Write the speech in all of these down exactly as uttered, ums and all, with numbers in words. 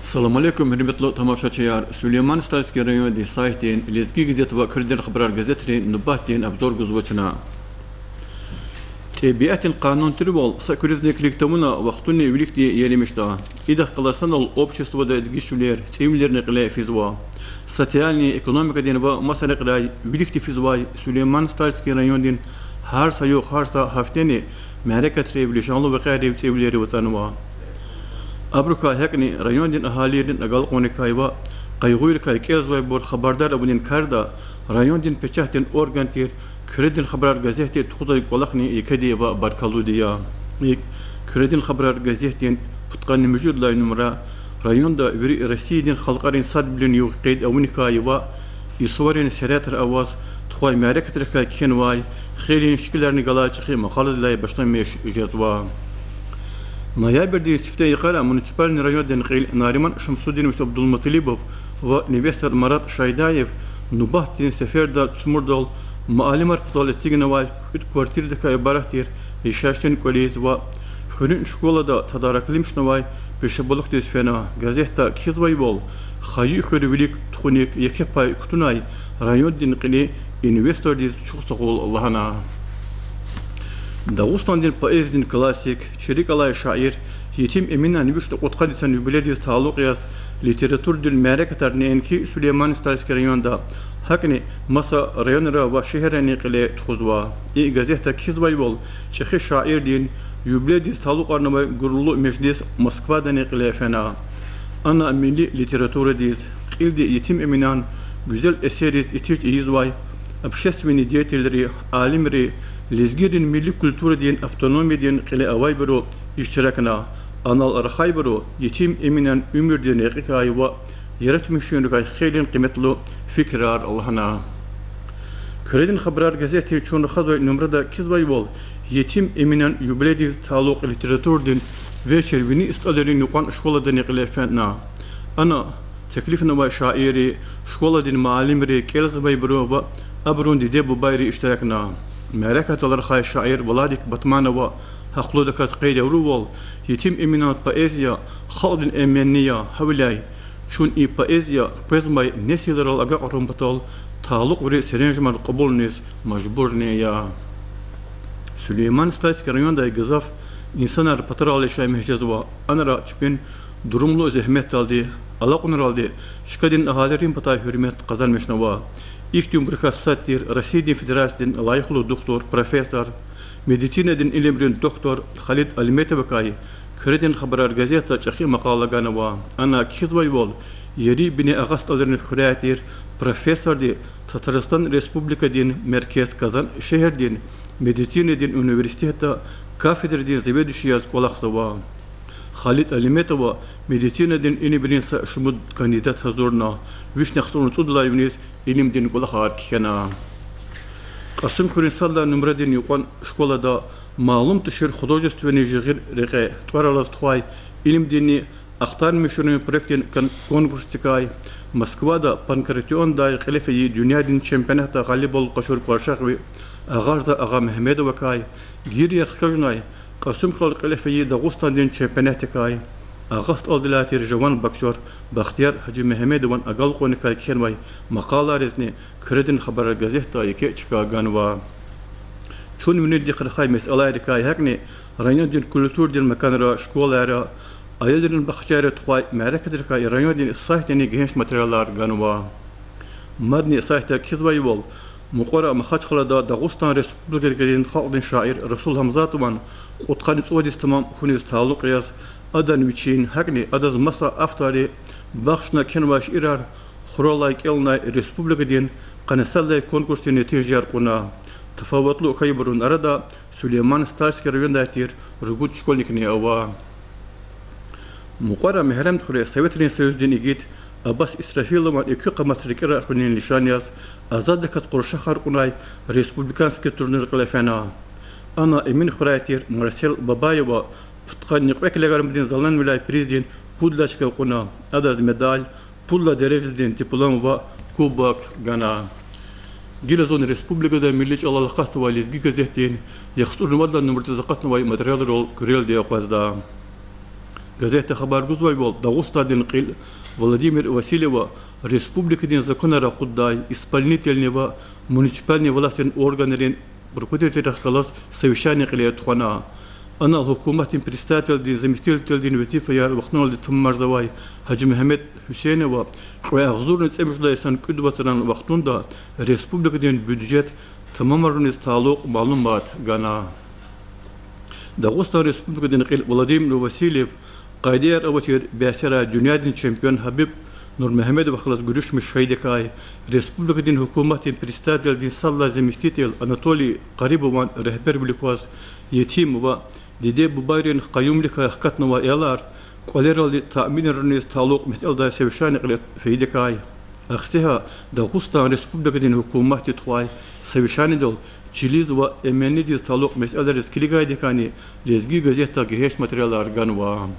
Салам алейкум, гьуьрметлу тамашачияр! Сулейман-Стальский райондин сайтдин, Лезги газет ва Куьредин хабарар газетрин нубатдин обзор гузва чна. ТӀебиатдин къанун тирвал са куьруьзни килиг тавуна вахтунин виликди еримишда. Идахъ галаз санал обществода дегишвилер, цӀийивилерни кьиле физва. Социальный, экономикадин ва маса рекьрай виликди физвай Сулейман-Стальский райондин гьар са югъ, гьар са гьафтени мярекатрив, лишанлу вакъиайрив, цӀийивилерив ацӀанва. Абурукай гьакӀни райондин агьалийрин агалкьунрикай ва къайгъуйрикай кӀелзавайбур хабардар авунин карда райондин печатдин орган тир Куьредин хабарар газетди тухузвай кӀвалахни екеди ва баркаллуди я. ИкӀ, Куьредин хабарар газетдин пудкъанни муьжуьд лагьай нумра районда вири Россиядин халкьарин садвилин югъ къейд авуникай ва и суварин серетра аваз тухвай мярекатрикай кхьенвай, хейлин шикиларни галай чӀехи макъаладилай башламиш жезва. Ноябрдин сифте йикъара муниципальный райондин кьил Нариман Шамсудинович Абдулмуталибов ва инвестор Марат Шайдаев нубатдин сеферда Цумурдал муаллимар патал эцигнавай кӀуьд квартирадикай ибарат тир яшайишдин кӀвализ ва хуьруьн школада тадараклумишнавай пешебалухдиз фена. Газетда кхьизвайвал, хайи хуьр вилик тухуник еке пай кутунай райондин кьили инвестордиз чухсагъул лагьана. Дагъустандин поэзиядин классик, чи рикӀ алай шаир Етим Эминан вишни кьудкъад йисан юбилейдиз талукь яз литературадин мярекатар неинки Сулейман-Стальский районда, гьакӀни маса районра ва шегьеррани кьиле тухузва. И газетда кхьизвайвал, чӀехи шаирдин юбилейдиз талукьарнавай гурлу межлис Москвадани кьиле фена. Ана милли литературадиз, кьилди Етим Эминан гуьзел эсерриз итиж ийизвай общественный деятельри, алимри, лезгийрин милли культурадин автономиядин кьиле авайбуру иштиракна. Анал рахайбуру Етим Эминан уьмуьрдин рекьикай ва яратмишунрикай хейлин къиметлу фикирар лагьана. Куьредин хабарар газетди чун рахазвай нумрада кхьизвайвал, Етим Эминан юбилейдиз талукь литературадин вечер вини СтӀалрин юкьван школадани кьиле фена. Ана теклифнавай шаирри, школадин муаллимри, кӀелзавайбуру ва абурун диде-бубайри иштиракна. Мярекатдал рахай шаир Владик Батманова гьахълудаказ къейд авурвал, Етим Эминан поэзия халкьдин эменни я, гьавиляй чун и поэзия къвезмай несилрал агакьарун патал талукь вири серенжемар кьабулуниз мажбурни я. Сулейман-Стальский райондай гзаф инсанар патарал яшамиш жезва, анра чпин дурумлу зегьметдалди, алакьунралди чкадин агьалийрин патай гьуьрмет къазанмишнава. Ихьтинбурукай сад тир Россиядин Федерациядин лайихлу духтур, профессор, медицинадин илимрин доктор Халид Алиметовакай Куьредин хабарар газетда чӀехи макъала ганва. Ана кхьизвайвал, ери бине Агъа СтӀалрин хуьряй тир профессорди Татарстан Республикадин меркез Казан шегьердин медицинадин университетда кафедрадин заведующий яз кӀвалахзава. Халид Алиметова медицинадин илимрин са шумуд кандидат гьазурна, вишни яхцӀурни цӀудалай виниз илимдин кӀвалахар кхьена. Кьасумхуьруьн сад лагьай нумрадин юкьван школада Малум тушир художественный жигъир рекье тӀвар алаз тухвай илимдинни ахтармишунрин проектдин кон-, конкурсдикай, Москвада Панкратиондай кьиле фейи дуьньядин чемпионатда гъалибвал къачур кӀваршагъви Агъарза Агъамегьамедовакай, гиря хкажунай Кьасумхуьрел кьиле фейи Дагъустандин чемпионатдикай, Агъа СтӀалдилай тир жаван боксёр Бахтияр Гьажимегьамедован агалкьунрикай кхьенвай макъалайризни Куьредин хабарар газетда еке чка ганва. Чун винидихъ рахай месэлайрикай, гьакӀни райондин культурадин маканра, школайра, аялрин бахчайра тухвай мярекатрикай райондин сайтдини гегьенш материалар ганва. Мадни сайтда кхьизвайвал, мукьвара Махачкъалада Дагъустан Республикадин халкьдин шаир Расул Гьамзатован кьудкъанни цӀувад йис тамам хьуниз талукь яз, адан вичин, гьакӀни адаз маса авторри бахшна кхьенвай шиирар хуралай кӀелнай республикадин къанни сад лагьай конкурсдин нетижаяр кьуна. Тафаватлу хьайибурун арада Сулейман-Стальский райондай тир ругуд школьникни ава. Мукьвара Мегьарамдхуьре Советрин Союздин игит Аббас Исрафилован экуь къамат рикӀера хуьнин лишан яз азаддаказ къуршахар кьунай республиканский турнир кьиле фена. Ана Эминхуьряй тир Марсель Бабаева пудкъанни кьве килограммдин заланвиляй приздин пуд лагьай чка кьуна, адаз медаль, пуд лагьай дережадин диплом ва кубок гана. Гила зун республикада милли чӀалал акъатзавай Лезги газетдин яхцӀурни вад лагьай нумрадиз акъатнавай материалрал куьрелди акъвазда. Газетда хабар гузвайвал, Дагъустандин кьил Владимир Васильева республикадин законар акъуддай исполнительный ва муниципальный властдин органрин руководителрихъ галаз совещание кьиле тухвана. Анал гьукуматдин председателдин заместителдин везифаяр вахтуналди тамамарзавай Гьажимегьамед Гьуьсейнова кьве агъзурни цӀемуьжуьд лагьай йисан кӀуьд вацран вахтунда республикадин бюджет тамамарунриз талукь малумат гана. Дагъустан Республикадин кьил Владимир Васильев къайдаяр авачир бясярай дуьньядин чемпион Гьабиб Нурмегьамедовахъ галаз гуьруьшмиш хьайидакай, республикадин гьукуматдин председателдин сад лагьай заместитель Анатолий Къарибован регьбервилик кваз етим ва диде-бубайрин къаюмлуькай хкатнавай аялар кӀвалералди таъминарунриз талукь месэладай совещание кьиле фейидакай, ахцегьа Дагъустан Республикадин гьукуматди тухвай совещаниедал чилиз ва эменидиз талукь месэлайриз килигайдакайни Лезги газетда гегьенш материалар ганва.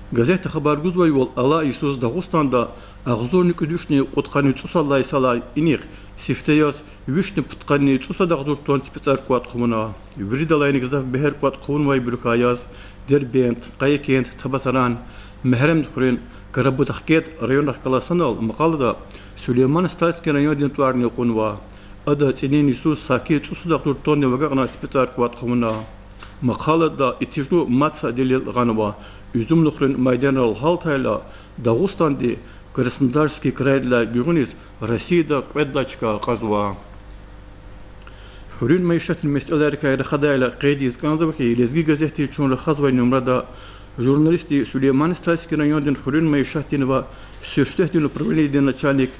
Газетда хабар гузвайвал, алай йисуз Дагъустанда агъзурни кӀуьд вишни кьудкъанни цӀусад лагьай йисалай инихъ сифте яз вишни пудкъанни цӀусад агъзур тонн ципицӀар кӀватӀ хъувуна. Виридалайни гзаф бегьер кӀватӀ хъувунвайбурукай яз Дербент, Къаякент, Табасаран, Мегьарамдхуьруьн, Карабудахкент районрахъ галаз санал макъалада Сулейман-Стальский райондин тӀварни кьунва. Ада цӀинин йисуз саки цӀусад агъзур тоннни агакьна ципицӀар кӀватӀ хъувуна. Макъалада и тижлу мад са делил гъанва: Уьзуьмлухрин майданрал гьалтайла, Дагъустанди Краснодарский крайдилай гуьгъуьниз Россияда кьвед лагьай чка кьазва. Хуьруьн майишатдин месэлайрикай рахадайла, къейд ийиз кӀанзава хьи, Лезги газетди чун рахазвай нумрада журналистди Сулейман-Стальский райондин хуьруьн майишатдин ва суьрсетдин управленидин начальник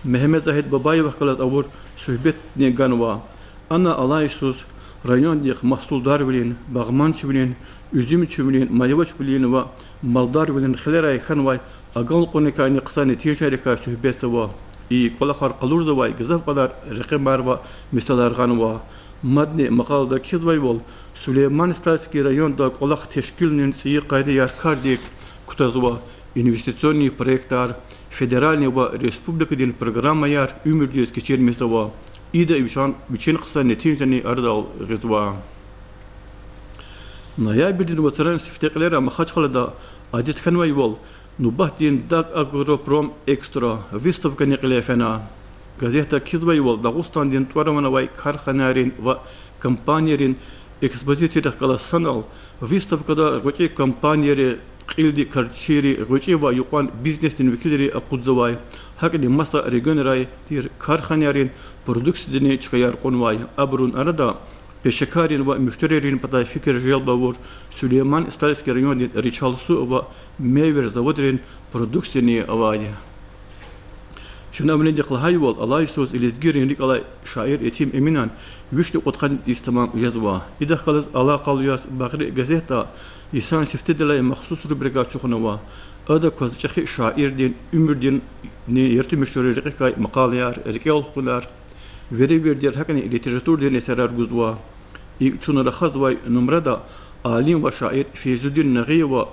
Мегьамед Загьид Бабаевахъ галаз авур суьгьбетни ганва. Ана алай йисуз райондихъ магьсулдарвилин, багъманчивилин, уьзуьмчивилин, майвачвилин ва малдарвилин хилерай хьанвай агалкьунрикайни хъсан нетижайрикай суьгьбетзава. И кӀвалахар къалурзавай гзаф кьадар рекьимар ва мисалар гъанва. Мадни макъалада кхьизвайвал, Сулейман-Стальский районда кӀвалах тешкилунин цӀийи къайдаяр кардик кутазва: инвестиционный проектар, федеральный ва республикадин программаяр уьмуьрдиз кечирмишзава. Ида вичин, вичин хъсан нетижани арадал гъизва. Ноябрдин вацран сифте кьилера Махачкъалада, адет хьанвайвал, нубатдин Дагагропром Экстра выставкани кьиле фена. Газетда кхьизвайвал, Дагъустандин тӀвар-ван авай карханайрин ва компанийрин экспозицийрихъ галаз санал, выставкада гъвечӀи компанийри, кьилди крарчийри, гъвечӀи ва юкьван бизнесдин векилри акъудзавай, гьакӀни маса регионрай тир карханайрин продукциядини чкаяр кьунвай. Абурун арада пешекаррин ва муьштерийрин патай фикир желб авур Сулейман-Стальский райондин ричалсу ва мейвер заводрин продукцияни авай. Чна винидихъ лагьайвал, алай йисуз лезгийрин рикӀ алай шаир Етим Эминан вишни кьудкъанни йис тамам жезва. Идахъ галаз алакъалу яз Багъри газетда йисан сифтедилай махсус рубрика ачухнава. Ада кваз чӀехи шаирдин уьмуьрдин, ни, яртӀуьмишунрин рекьикай макъалаяр, рикӀел хкунар, веревирдер, гьакӀни литературадин эсерар гузва. ИкӀ чун рахазвай нумрада алим ва шаир Фейзудин Нагъиева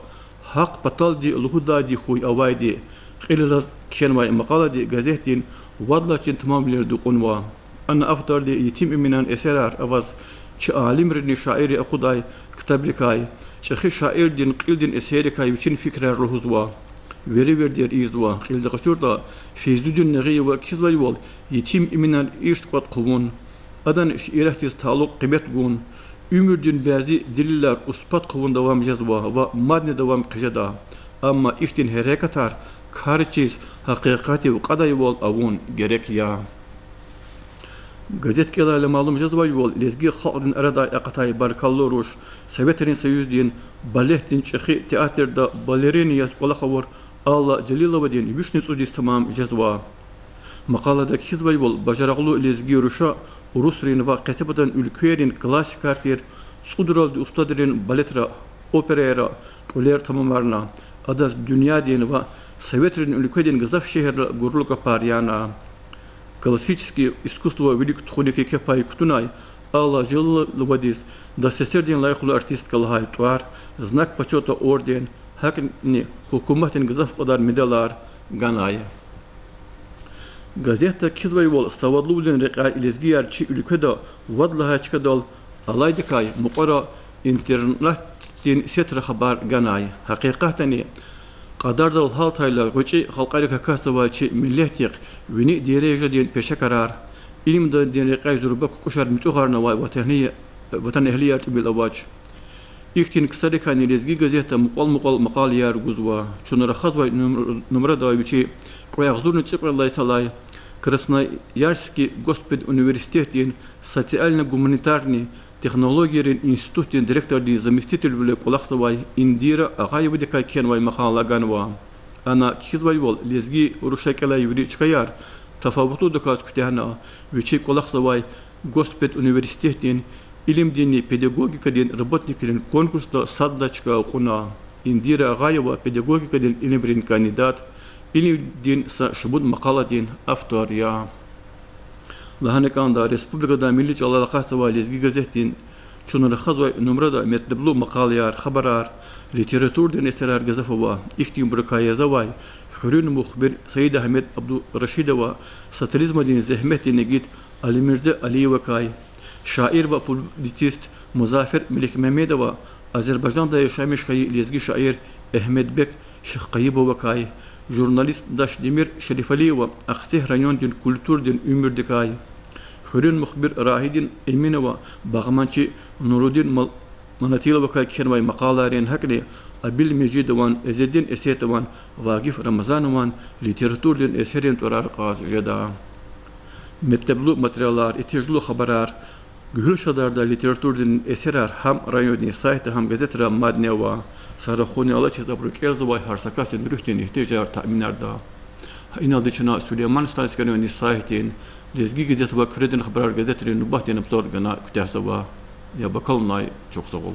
Гьахъ паталди лугьудайди хьуй авайди кьилелаз кхьенвай макъалади газетдин вад лагьай чин тамамвилелди кьунва. Ана авторди Етим Эминан эсерар аваз чи алимрини шаирри акъудай ктабрикай, чӀехи шаирдин кьилдин эсеррикай вичин фикирар лугьузва. Веревирдер ийизва, кьилди къачуртӀа, Фейзудин Нагъиева кхьизвайвал, Етим Эминан ирс кӀватӀ хъувун, адан шииратдиз талукь къимет гун, уьмуьрдин бязи делилар успад хъувун давам жезва ва мадни давам хъижеда. Амма ихьтин гьерекатар карчиз, гьакъикъатдив кьадайвал авун герек я. Газет кӀелайла малум жезвайвал, лезги халкьдин арадай акъатай баркаллу руш Советрин Союздин балетдин чӀехи театрда балерина яз кӀвалах авур Алла Желиловадин вишни цӀуд йис тамам жезва. Макъалада кхьизвайвал, бажарагълу лезги руша урусрин ва къецепатан уьлквейрин классикар тир цӀудралди устадрин балетра, операйра кьуьлер тамамарна. Адаз дуьньядин ва Советрин уьлкведин гзаф шегьерра гурлу капар яна. Классический искусство вилик тухуник еке пай кутунай Алла Желиловадиз Дастасердин лайихлу артистка лагьай тӀвар, Знак почёта орден, гьакӀни гьукуматдин гзаф кьадар медалар ганай. Газетда кхьизвайвал, савадлувилин рекьяй лезгияр чи уьлкведа вад лагьай чкадал алайдакай мукьвара интернат Дин сетра хабар ганай. Гьакъикъатдани, кьадардал гьалтайла, гъвечӀи халкьарик акатзавай чи миллетдихъ вини дережадин пешекарар, илимдин рекьяй зурба кукӀушар муьтӀуьгъарнавай ватанэгьлияр тӀимил авач. Ихьтин ксарикайни Лезги газетда мукьвал-мукьвал макъалаяр гузва. Чун рахазвай нум-, нумрада вичи кьве агъзурни цӀикьвед лагьай йисалай Красноярский госпедуниверситетдин социально-гуманитарный технологиярин институтдин директордин заместителвиле кӀвалахзавай Индира Агъаевадикай кхьенвай макъала ганва. Ана кхьизвайвал, лезги-урусша кӀелай вири чкаяр тафаватлудаказ куьтягьна, вичи кӀвалахзавай госпедуниверситетдин илимдинни педагогикадин работникрин конкурсда садлагьай чка кьуна. Индира Агъаева педагогикадин илимрин кандидат, илимдин са шумуд макъаладин автор я. Лагьана кӀанда, республикада милли чӀалал акъатзавай Лезги газетдин чун рахазвай нумрада метлеблу макъалаяр, хабарар, литературадин эсерар гзаф ава. Ихьтинбурукай язавай хуьруьн мухбир Саидагьмед Абдурашидова, социализмдин зегьметдин игит Алимирзе Алиевакай, шаир ва публицист Музафер Меликмамедова, Азербайжанда яшамиш хьайи лезги шаир Эгьмедбек Шихкъайибовакай, журналист Дашдемир Шерифалиева Ахцегь райондин культурадин уьмуьрдикай, хуьруьн мухбир Рагьидин Эминова багъманчи Нурудин Мал-, Манатиловакай кхьенвай макъалайрин гьакӀни Абил Межидован, Эзедин Эсетован, Вагиф Рамазанован литературадин эсеррин тӀварар кьаз жеда. Метлеблу материалар, итижлу хабарар, гуьгьуьл шадардай литературадин эсерар гьам райондин сайтда, гьам газетра мадни ава. Са рахуни алачиз абуру кӀелзавай гьар са касдин руьгьдин игьтияжар таъминарда. Гьа иналди чна Сулейман-Стальский райондин сайтдин Лезги газет ва Куьредин хабарар газетрин нубатдин обзор гана куьтягьзава. Яб акалунай чухсагъул.